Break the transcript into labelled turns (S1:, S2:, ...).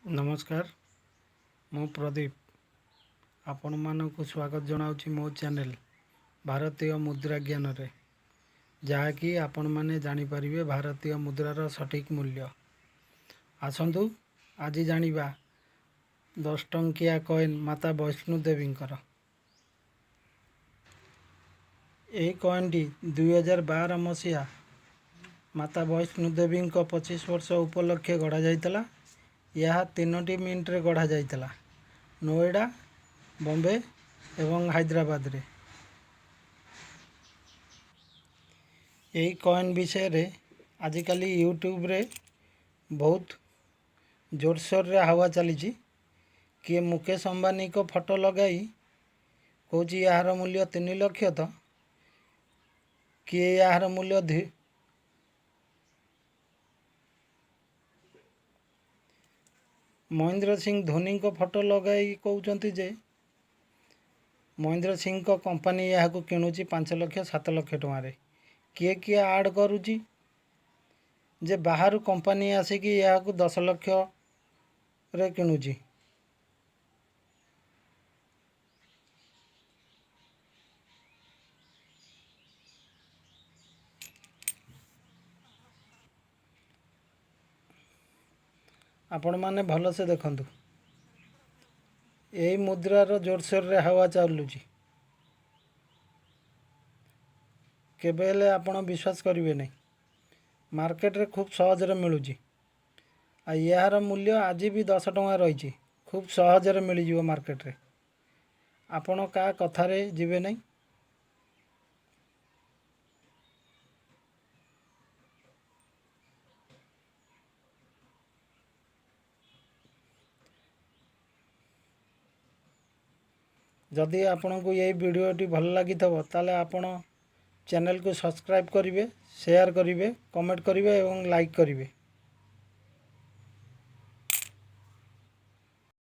S1: ନମସ୍କାର, ମୁଁ ପ୍ରଦୀପ ଆପଣମାନଙ୍କୁ ସ୍ୱାଗତ ଜଣାଉଛି ମୋ ଚ୍ୟାନେଲ୍ ଭାରତୀୟ ମୁଦ୍ରା ଜ୍ଞାନରେ, ଯାହାକି ଆପଣମାନେ ଜାଣିପାରିବେ ଭାରତୀୟ ମୁଦ୍ରାର ସଠିକ୍ ମୂଲ୍ୟ। ଆସନ୍ତୁ ଆଜି ଜାଣିବା 10 ଟଙ୍କିଆ କଏନ୍ ମାତା ବୈଷ୍ଣୋ ଦେବୀଙ୍କର। ଏହି କଏନ୍ଟି 2012 ମସିହା ମାତା ବୈଷ୍ଣୋ ଦେବୀଙ୍କ 25 ବର୍ଷ ଉପଲକ୍ଷେ ଗଢ଼ାଯାଇଥିଲା। ଏହା 3ଟି ମିଣ୍ଟରେ ଗଢ଼ାଯାଇଥିଲା, ନୋଏଡ଼ା, ବମ୍ବେ ଏବଂ ହାଇଦ୍ରାବାଦରେ। ଏହି କଏନ୍ ବିଷୟରେ ଆଜିକାଲି ୟୁଟ୍ୟୁବରେ ବହୁତ ଜୋରସୋରରେ ହାୱା ଚାଲିଛି। କିଏ ମୁକେଶ ଅମ୍ବାନୀଙ୍କ ଫଟୋ ଲଗାଇ କହୁଛି ଏହାର ମୂଲ୍ୟ 3 ଲକ୍ଷ ତ କିଏ ଏହାର ମୂଲ୍ୟ ମହେନ୍ଦ୍ର ସିଂ ଧୋନିଙ୍କ ଫଟୋ ଲଗାଇ କହୁଛନ୍ତି ଯେ ମହେନ୍ଦ୍ର ସିଂଙ୍କ କମ୍ପାନୀ ଏହାକୁ କିଣୁଛି 5 ଲକ୍ଷ, 7 ଲକ୍ଷ ଟଙ୍କାରେ। କିଏ କିଏ ଆଡ଼୍ କରୁଛି ଯେ ବାହାରୁ କମ୍ପାନୀ ଆସିକି ଏହାକୁ 10 ଲକ୍ଷରେ କିଣୁଛି। ଆପଣମାନେ ଭଲସେ ଦେଖନ୍ତୁ, ଏହି ମୁଦ୍ରାର ଜୋରସୋରରେ ହାୱା ଚାଲୁଛି। କେବେ ହେଲେ ଆପଣ ବିଶ୍ୱାସ କରିବେ ନାହିଁ। ମାର୍କେଟରେ ଖୁବ୍ ସହଜରେ ମିଳୁଛି ଆଉ ଏହାର ମୂଲ୍ୟ ଆଜି ବି 10 ଟଙ୍କା ରହିଛି। ଖୁବ୍ ସହଜରେ ମିଳିଯିବ ମାର୍କେଟରେ। ଆପଣ କାହା କଥାରେ ଯିବେ ନାହିଁ। ଯଦି ଆପଣଙ୍କୁ ଏଇ ଭିଡ଼ିଓଟି ଭଲ ଲାଗିଥିବ, ତାହେଲେ ଆପଣ ଚ୍ୟାନେଲକୁ ସବସ୍କ୍ରାଇବ୍ କରିବେ, ସେୟାର କରିବେ, କମେଣ୍ଟ କରିବେ ଏବଂ ଲାଇକ୍ କରିବେ।